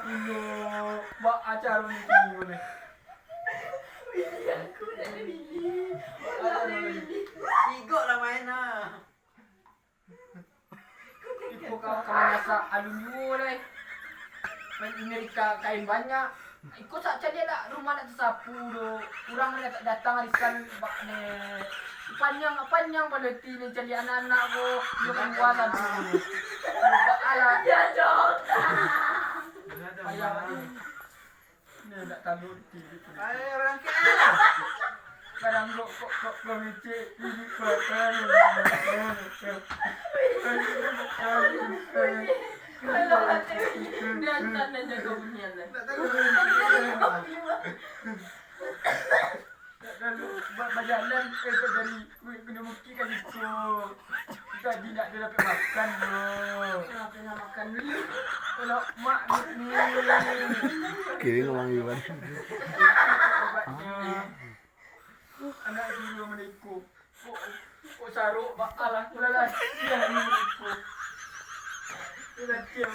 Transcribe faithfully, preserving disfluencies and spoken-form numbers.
Inyo, baa caro ni, Bili? Bili, aku nak ada bili. Aku nak ada bili. Sigok lah main lah. Iko ka, ka manyasak alun juo lai. Main Amerika kain banyak. Iko sak caliak lah, rumah nak tasapu doh. Urang datang, datang arisan bak ne. Panyang, panyang baleti ne caliak anak-anak ko. Yo kalua satu. Baa lah. Ya, Jok. Payah ni. Ni nak tanduk dikit. Ayo, barangkek lah. Kadang kok, kok, kok, kok ngecek, ini kuatan. Kalau hati dia, dia tak nak jaga bunyian dah. Nak tanduk dikit. Nak tanduk, ba-, bajalan, eh, tak dari, weh, kena bukit kan itu. Tadi nak dia dapat makan, bro. Nak kena makan dulu. Kalau mak ni. Kirim orang Iwan. Obatnya. Anak dulu menikung. Kok, kok saruk, bak, alah, alah, alah. Dia ni menikung. Dia dah tiap